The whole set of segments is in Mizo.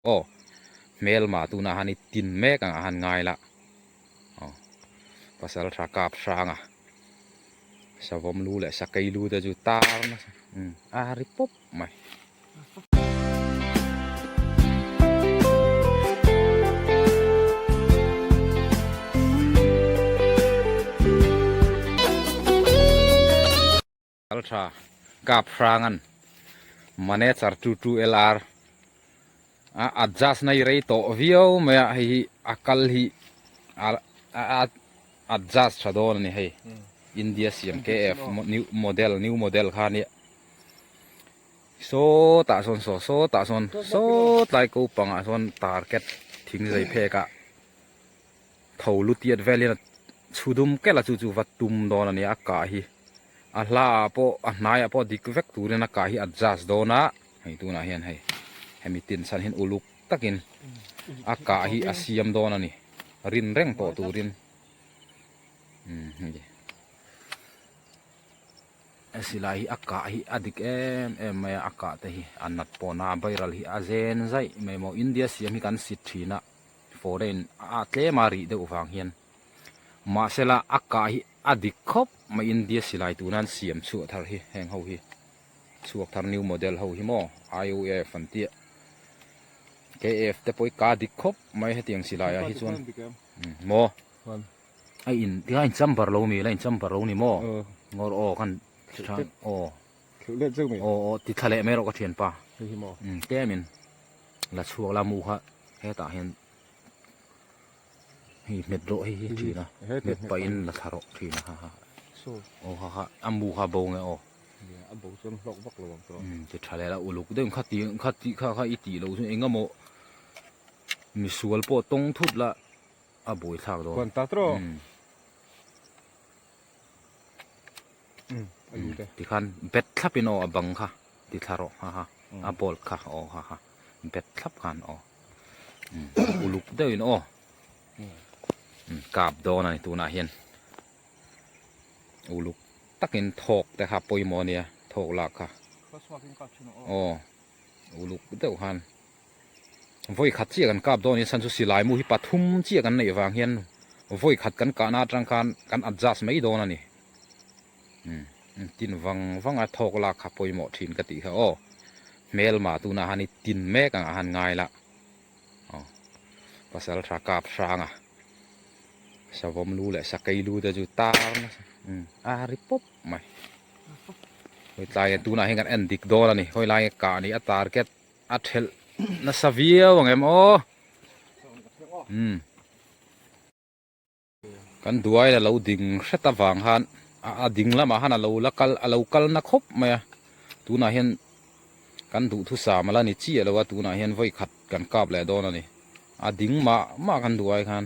Aw, hmelma tunah han i tin mek ang a han ngai la. Aw, pasal tha kap hrang a, savawm lu leh sakei lu te chu tar nasa umm a ri pawp mai. Pasal tha kap hrang an manager 22LR a adjust na hi rei tawh viau mai a hei hi a kal hi a a adjust tha dawn a ni hei India siam KF new model new model kha a nia sawtah sawn saw sawtah sawn sawtlai ko pangah sawn target thing zai phek ah tho lu tiat vel hian a chhu dum kelh a chu chu va tum dawn a nia a kah hi a hla ah pawh a hnai ah pawh dik vek turin a kah hi adjust dawn a hei tunah hian hei hemi tin chhan hian uluk takin a kah hi a siam dawn a ni rin reng tawh turin umm hei a silai hi a kah hi a dik em em mai a a kah te hi a nat pawh a viral hi a zen zaih mai maw India siam hi kan sit thin a. Foreign a tlem a rih deuh vang hian mahsela a kah hi a dik khawp mai India silai tuna an siam chhuah thar hi heng ho hi chhuak thar new model ho hi maw IOF an tia KF te pawh hi ka dik khawp mai hetiang silai ah hi chuan maw a in tinga in chamber lo mi la in chamber lo ni maw ngawr aw khan aw aw aw ti thla leh mai rawh ka thianpa tlemin. La chhuak la mu kha hetah hian hei hmet rawh hei hi thin a hmet pahin la thla rawh thin a ha ha aw ha ha a mu kha bo nge aw a bo chuan hlawk vak lo ang tawh ti tha leh la uluk deuh kha ti kha ti kha kha i tih loh chu eng emaw misual pawh tawng thut la a buai thlak dawn huan ta tawh Tikhan bet thlap in aw a bang kha ti thla rawh ha ha a bolt kha aw ha ha bet thlap khan aw uluk deuh in aw kap dawn a ni tunah hian uluk takin thawk te kha pawimawh a nia thawk lak kha aw uluk deuh khan vawi khat chiah kan kap dawn a ni chhan chu silai mu hi pathum chiah kan neih vang hian vawi khat kan kahna atang khan kan adjust mai dawn a ni. Umm tin vang vang a thawk lak kha pawimawh thin ka tih kha aw hmelma tunah han i tin mek ang a han ngai la aw pasal tha kap hrang a savawm lu leh sakei lu te chu tar nasa umm a ri pawp mai hawi tlai tunah hian kan en dik dawn a ni hawi lai kah ni a target a thelh nasa viau ang em aw umm. Kan duai a lo ding hret avang khan a ding lamah khan a lo la kal a lo kal na khawp mai a tunah hian kan duhthusam a la ni chiah lo a tunah hian vawi khat kan kap leh dawn a ni a ding mah mah kan duai khan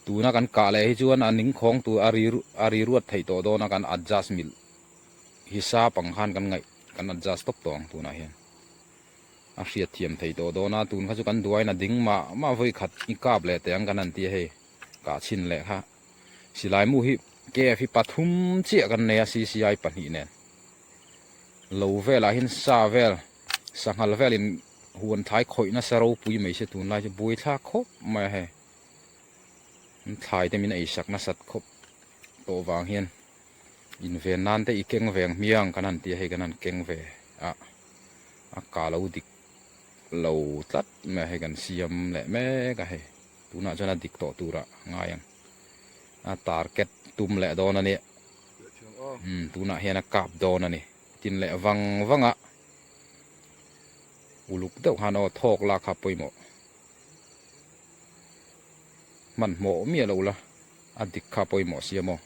tuna kan kah leh hi chuan a ning khawng tur a ri a ri ruat theih tawh dawn a kan adjust mil hisap ang khan kan ngaih kan adjust tawp tawh ang tunah hian. A hriat thiam thei tawh dawn a, tun kha chu kan duain a ding mah mah vawi khat i kap leh teh ang kan han ti a hei, kah chhin leh kha silai mu hi KF hi pathum chiah kan nei a CCI pahnih nen lo velah hian sa vel sanghal velin huan thlai khawih nasa ropui mai se tunlai chu buai thlak khawp mai a hei, an thlai te min ei sak nasat khawp tawh vang hian inven nan te i keng ve ang hmiang kan han ti a hei kan han keng ve a. A ka lo dik lo tlat mai a hei kan siam leh mek a hei tunah chuan a dik tawh turah ngai ang a target tum leh dawn a nia umm tunah hian a kap dawn a ni tin leh vang vang a uluk deuh khan aw thawk lak kha pawimawh hmanhmawh miah lo la a dik kha pawimawh sia maw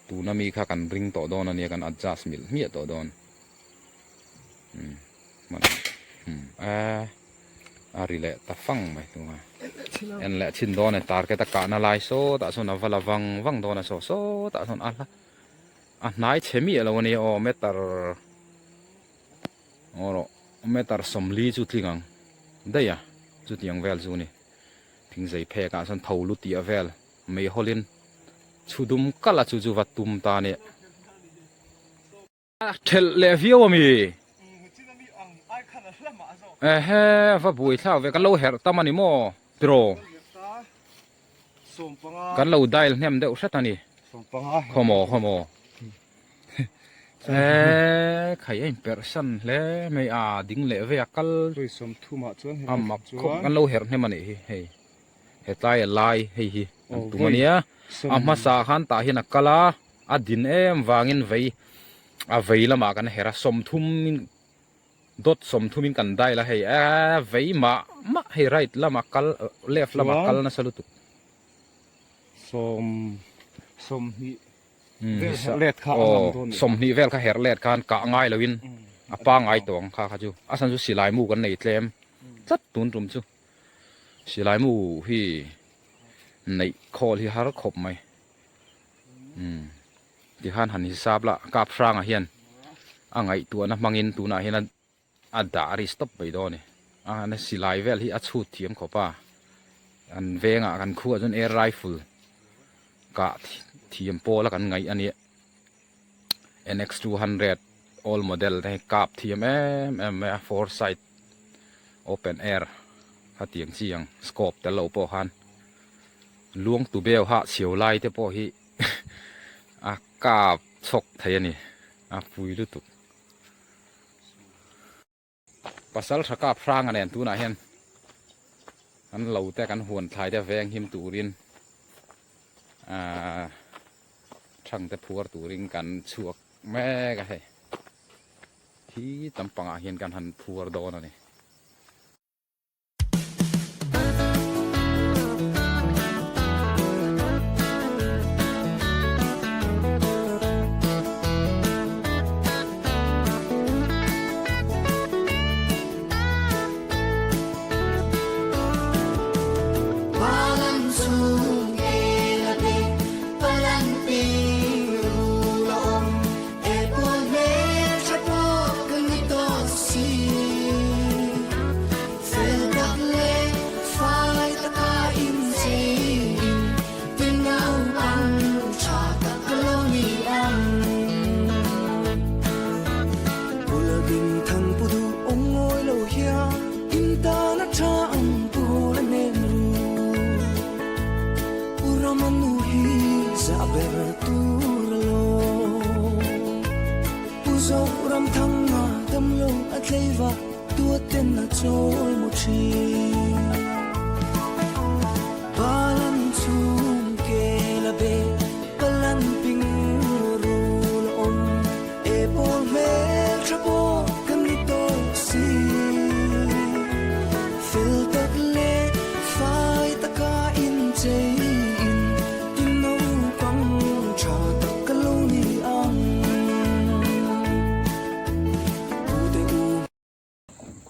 tuna mi kha kan ring tawh dawn a nia kan adjust milh hmiah tawh dawn. A ri leh ta fang mai tunga en leh chhin dawn e target a kahna lai sawtah sawn a va la vang vang dawn a saw sawtah sawn a hla a hnai chhe miah lo ania aw meter aw rawh meter sawmli chu tling ang daih a chutiang vel chu a ni thingzei phek ah sawn tho lu tih vel meihawlin chhu dum kalh a chu chu va tum ta a nia. A thelh leh viau a mi? Ehe va buai thlak ve kan lo herh tam a ni maw tiraw? Kan lo dial hnem deuh hret a ni. Khawmaw khawmaw. Eee khai a inperh san hle mai a ding leh vei a kal a mak khawp kan lo herh hnem a nih hi hei hetlai a lai hei hi an tum a nia a hmasa khan tah hian a kal a a din em vangin vei a vei lamah kan herh a 30 in Dawt 30 in kan dial a hei eeh vei mah mah hei right lama kal left lama kal nasa lutuk. Sawm 20 vel herh let kha a ngam dawn nih. 20 vel kha herh let khan kah ngai lo in a pangai tawh ang kha kha chu a chhan chu silai mu kan nei tlem tlat tun tum chu silai mu hi neih khawl hi har khawp mai umm. Tikhan han hisap la, kap hrangah hian a ngaihtuahna hmangin tunah hian a dah ri stop mai dawn a ni. A na silai vel hi a chhut thiam khawp a, an vengah kan khuah chuan air rifle kah thiam pawl a kan ngaih a ni. NX 200 old model te hi kap thiam em em mai a, four side open air khatiang chi ang scope tel lo pawh khan luang tu beu hah chhiau lai te pawh hi a kap chhawk thei a ni a pui lutuk pasal tha kap hrang a nen tunah hian kan lo te kan huan thlai te veng him turin ahh thang te phuar turin kan chhuak mek a hei hi lampangah hian kan han phuar dawn a ni.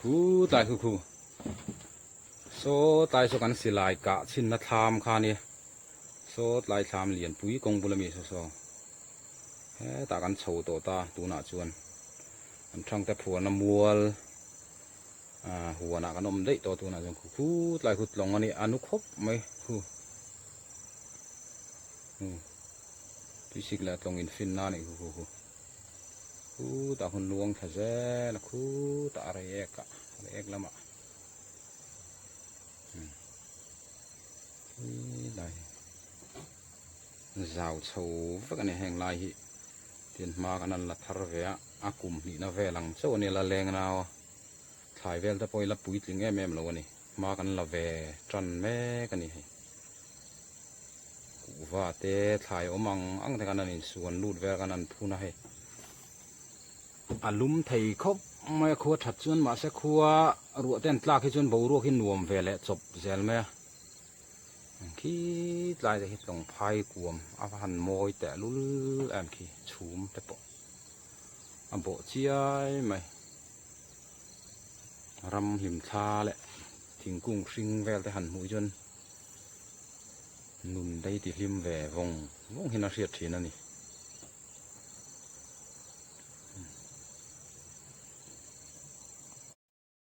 Khu tlai khu khu saw tlai saw kan silai kah chhinna thlam kha nia saw tlai thlam lianpui kawng bula mi saw saw hetah kan chho tawh ta tunah chuan an thangte phuarna mual ah huanah kan awm daih tawh tunah chuan khu khu tlai khu tlawng a ni a nu khawp mai khu tuisik leh tlawng infinna a nih khu khu khu. Khutah hun luang thla zel a khutah a reiek ah reiek lamah helai zau chho vek a ni heng lai hi tin hma kan han la thar ve a a kum hnihna vel ang chauh a ni la leng nau a thlai vel te pawh hi la puitling em em lo a ni hma kan la ve tan mek a ni hei. Kuhva te thlai awm ang ang te khan an insuan lut vel khan an phun a hei. A lum thei khawp mai a khua that chuan mahse khua ruah te an tlak hi chuan boruak hi nuam ve leh chawp zel mai a. Khi tlai te hi tlawng phai kuam a va han mawi teh lul em khi chhum te pawh a bawh chiai mai. Ram hlim thla leh thingkung hring vel te han hmuh hi chuan. Nun dei ti hlim ve vawng vawng hian a hriat thin a ni.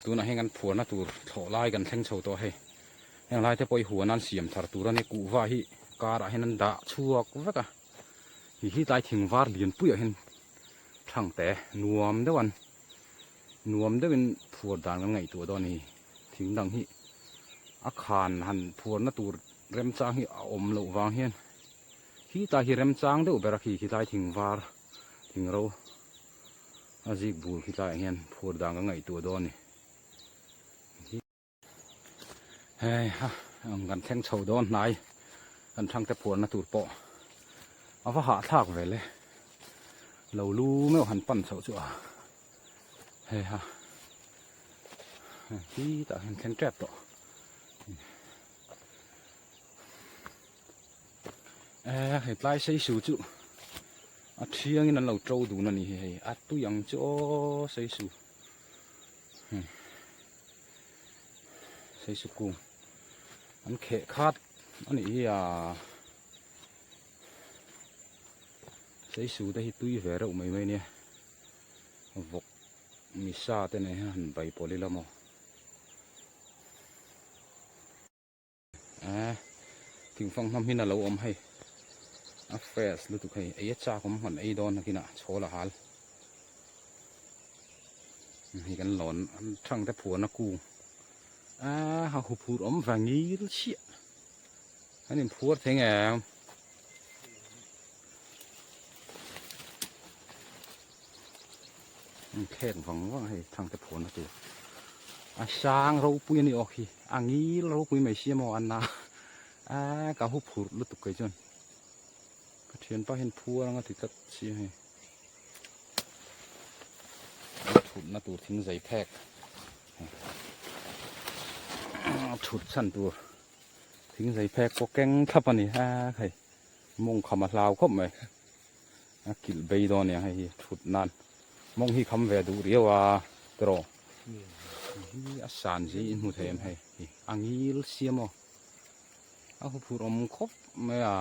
Tunah hian kan phuarna tur thlawh lai kan thleng chho tawh hei. Heng lai te pawh hi huan an siam thar tur a ni. Kuhva hi karah hian an dah chhuak vek a. Hi hi tlai thing var lian puiah hian thangte nuam deuh an. Nuam deuhin phuar dan kan ngaihtuah dawn a ni. Thing dang hi a khan han phuarna tur remchang hi a awm loh vang hian khitah hi remchang deuh ber a khi khilai thing var thing ro a zik bur khilaiah hian phuar dan kan ngaihtuah dawn a ni. Hei ha ang kan thleng chho dawn hnai kan thangte phuarna tur pawh a va hahthlak ve le lo lu meuh han pan chhoh chu a hei ha khi tah hian thleng tep tawh e hei tlai sei su chu a thiangin an lo to dun a ni hi hei a tui ang chu aw sei su. Seisu kung an kheh khat a nih hi a seisu te hi tui ve reuh mai mai nia vawk misa te nen hian han bai pawlh ila maw. Eh thingfang hnam hin a lo awm hei a fresh lutuk hei ei a chak awm hman ei dawn nakinah chhawl a hal hei kan lawn thang te phuan a kung ah a huphur awm va ngil chiah an inphuar thei ngem. Thlek vang vang hei thang te phuan a tur a sang ropui a ni awk hi a ngil ropui mai sia maw an a ka hu phurh lutuk kei chuan ka thianpa hian phuar anga ti tlat sia hei a thutna tur thing zai phek a thut chhan tur thing zai phek pawh keng thlap a ni a hei mawng kham a hlau khawp mai. A kilh bei dawn nia hei hi thut nan mawng hi kham ve duh riau a tiraw hi a san zia in hmu thei em hei hi a ngil siam aw a huphurh awm khawp mai a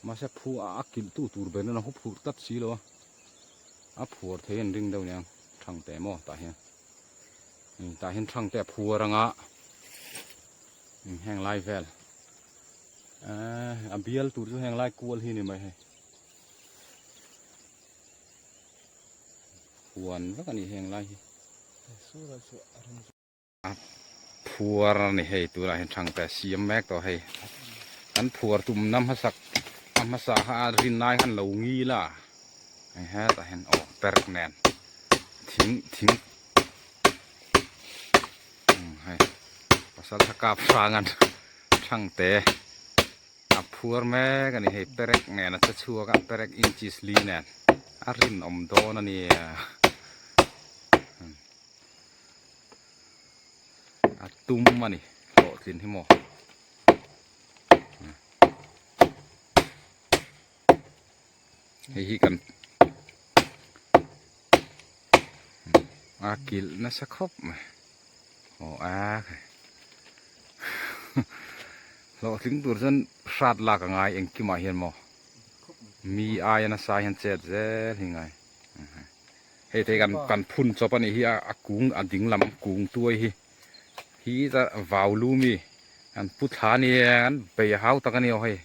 mahse phu a kilh tu tur ber in a huphurh tlat si lo a a phuar thei an ring deuh aniang thang teh maw tah hian tah hian thang te a phuar anga heng lai vel. Eee a bial tur chu heng lai kual hi ni mai hei huan vek a ni heng lai hi a phuar a ni hei tunah hian thang te a siam mek tawh hei an phuar tum na hmasak a hmasa kha a rin lai khan lo ngil a hei hetah hian aw perk nen thing thing hei pasal kha kap hrang an Thangte a phuar mek a ni hei perek nen a che chhuak a perek inches li nen a rinawm dawn a ni a tum a ni hlawhtlin hi maw hei hi kan a kilh nasa khawp mai aw a hlawhtling tur chuan hrat lak a ngai engkimah hian maw mi aia nasa hian chet zel hi ngai hei thei kan kan phun chawp a nih hi a kung a ding lam kung tuai hi hi ta vau lu mi an pu thla a ni an bei hau tak a ni aw hei.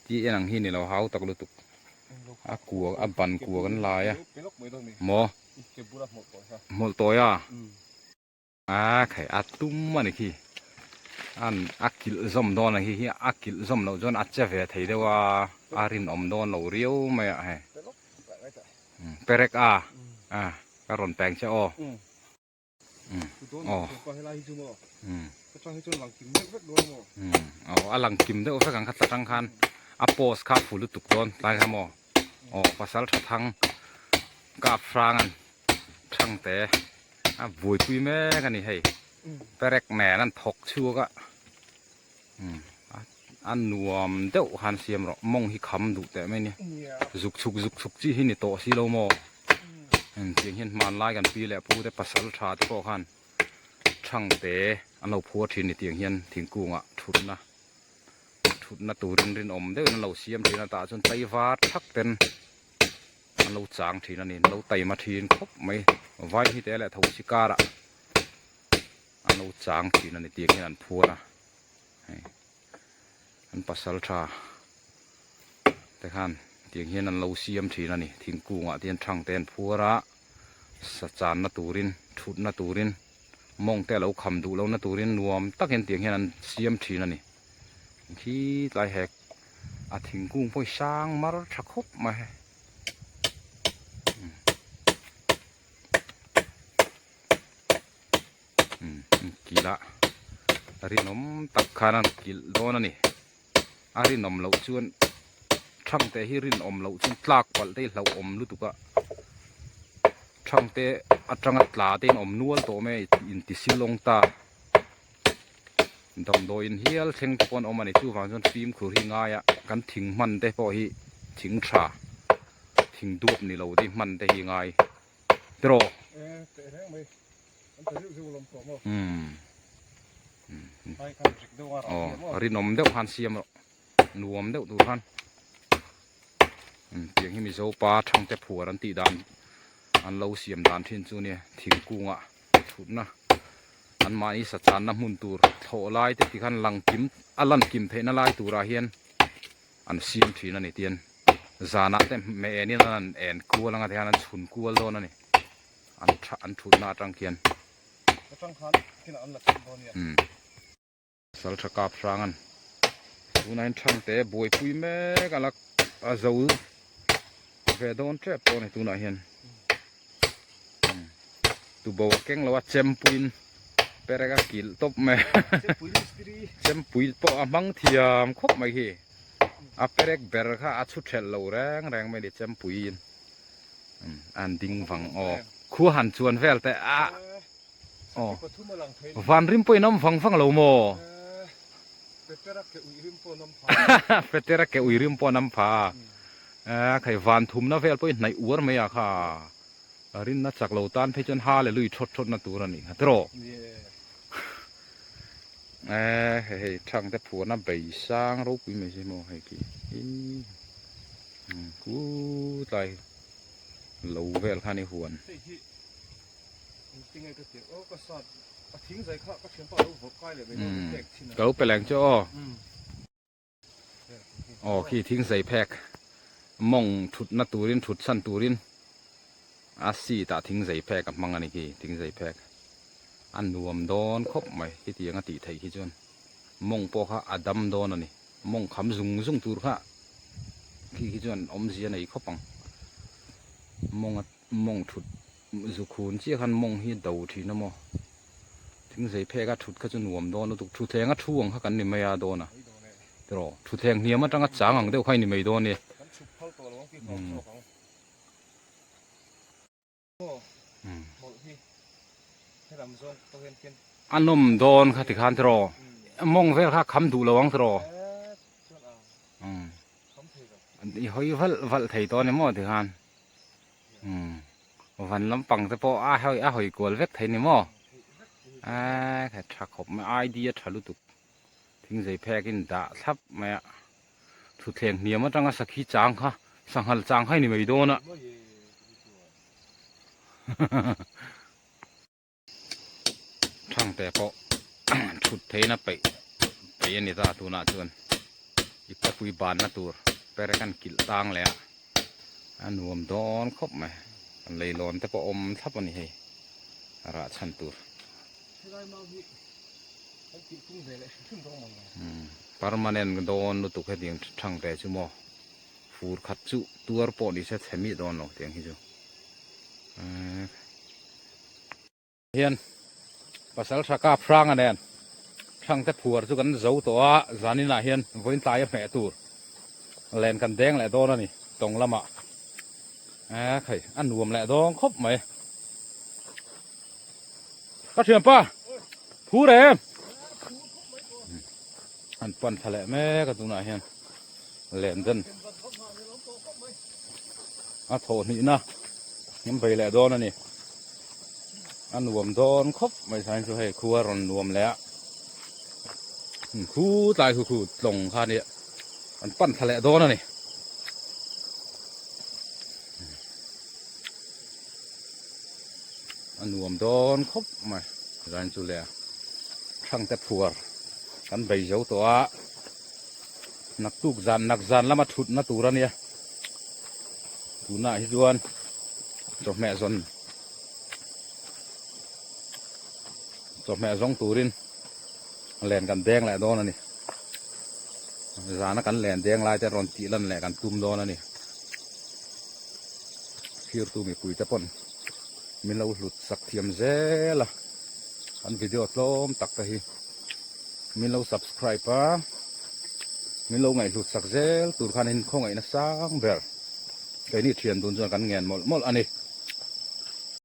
Tih en ang hi ni lo hau tak lutuk a kua a ban kua kan lai a maw hmawlh tawi a a khai a tum a ni khi an a kilh zawm dawn a hi hi a kilh zawm loh chuan a che ve thei deuh a a rinawm dawn lo riau mai a hei perek a a ka rawn peng che aw. Aw a lang kim deuh vek ang kha tla tang khan a post kha a fu lutuk dawn tlai kha maw aw pasal tha thang kap hrang an thang te a buaipui mek a ni hei perek nen an thawk chhuak a a nuam deuh khan siam rawh mawng hi kham duh teh mai a ni zuk chhuk zuk chhuk chi hi ni tawh si lo maw engtiang hian hmanlai kan pi leh pu te pasal tha te pawh khan thang te an lo phuar thin ni tiang hian thingkungah thutna thutna turin rinawm deuhin an lo siam thin a tah chuan tlaivar thak ten an lo chang thin a ni an lo taima thin khawp mai vai hi te leh tho si karah an lo chang thin a ni tiang hian an phuar a hei an pasal tha te khan tiang hian an lo siam thin a ni thingkungah te hian thang te an phuar a. Sa channa turin thutna turin mawng te a lo kham duh lohna turin nuam takin tiang hian an siam thin a ni. Khi tlai hek a thingkung pawh hi sang mar tha khawp mai. Kilh a rinawm tak khan a kilh dawn a ni. A rinawm loh chuan thangte hi rinawm loh chuan tlak palh te hi hlauhawm lutuk a thangte atanga tla te in awm nual tawh mai a inti silawng ta damdawiin hial thleng te pawh an awm a ni chuvang chuan fimkhur hi ngai a kan thing hman te pawh hi thing tha thing duap ni lo te hman te hi ngai tiraw. Aw rinawm deuh khan siam rawh nuam deuh tur khan tiang hi mizo pa thangte phuar an tih dan an lo siam dan thin chu nia thingkung ah thutna an mahni sa channa hmun tur thlawh lai te tikhan lang kim a lan kim theihna lai turah hian an siam thin a ni tian zanah te hmeh enin an han en kual anga tikhan an chhun kual dawn a ni an tha an thutna atang khian. Atang khan kinah an la chhun dawn nia. Umm. Sal tha kap hrang an. Tunah hian thangte buaipui mek a la a zo ve dawn tep pawh a ni tunah hian. Umm. Tubo a keng lo a chempuiin perek a kilh tawp mai. Chempui mistiri. Chempui pawh a hmang thiam khawp mai khi. A perek ber kha a chhu thelh lo reng reng mai a ni chempuiin. An ding vang aw khua han chuan vel teh a aw van rim pawhin a awm vang vang lo maw Petera ke ui rim pawh an awm pha a khai van thumna vel pawhin hnaih uar mai a kha rinna chak lo tan phei chuan hallelui thawt thawt na tur a nih kha tiraw hei hei thangte phuarna bei sang ropui mai si maw hei khi. Tlai lo vel kha ni huan. Hei hi engtinge ka tih aw ka sat a thing zai kha ka thianpa lo vawrh kai leh mai dawn a phek chin a. Ka lo pe leng chu aw. Aw khi thing zai phek mawng thutna turin thut chhan turin a seat ah thing zai phek a hmang a ni khi thing zai phek a nuam dawn khawp mai hetiang a tih theih khi chuan mawng pawh kha a dam dawn a ni. Mawng kham zung zung tur kha khi khi chuan awmzia nei khawp ang. Mawng a mawng thut zu khun chiah khan mawng hi a do thin a maw. Thingzei phek a thut kha chu nuam dawn lutuk thutthleng a thu ang kha kan ni mai a dawn a. Tiraw thutthleng hniam atanga chang ang deuh kha i ni mai dawn e. A nawm dawn kha tikhan tiraw mawng vel kha kham duh lo ang tiraw i hawi valh valh thei tawh a ni maw tikhan van lampang te pawh a hawi a hawi kual vek thei a ni maw eee tha khawp mai idea tha lutuk thingzei phek in dah thlap mai a. Thutthleng hniam atanga sakhi chang kha sanghal chang kha i ni mai dawn a. Thangte pawh thut theihna peih peih a ni ta tunah chuan i khawpui banna tur perek an kilh tang leh a a nuam dawn khawp mai an leilawn te pawh awm thlap a ni hei rah chhan tur. Permanent dawn lutuk hetiang thang te chu maw fur khat chu tuar pawh ni se chhe mih dawn lo tiang hi chu hian pasal tha kap hrang a nen thang te phuar chu kan zo tawh a zanin ah hian vawiin tlai a hmeh tur len kan deng leh dawn a ni tawng lamah khai a nuam leh dawn khawp mai. Ka thianpa phur em an pan thla leh mek a tunah hian len den a thawh hnihna an bei leh dawn a ni a nuam dawn khawp mai sain chu hei khua rawn nuam leh a khu tlai khu khu tlawng kha nia an pan thla leh dawn a ni. A nuam dawn khawp mai zan chu le thangte phuar kan bei zo tawh a naktuk zan nak zan lama thutna tur a nia tunah hi chuan chawhmeh zawn Chawhmeh zawng turin len kan deng leh dawn a ni. Zana kan len deng lai te rawn tih lan leh kan tum dawn a ni. Thirtu mipui te pawn min lo hlut sak thiam zel a, kan video tlawm tak te hi min lo subscribe a, min lo ngaihhlut sak zel tur khan in khawngaihna sang ber keini thian dun chuan kan ngen mawlh mawlh a ni.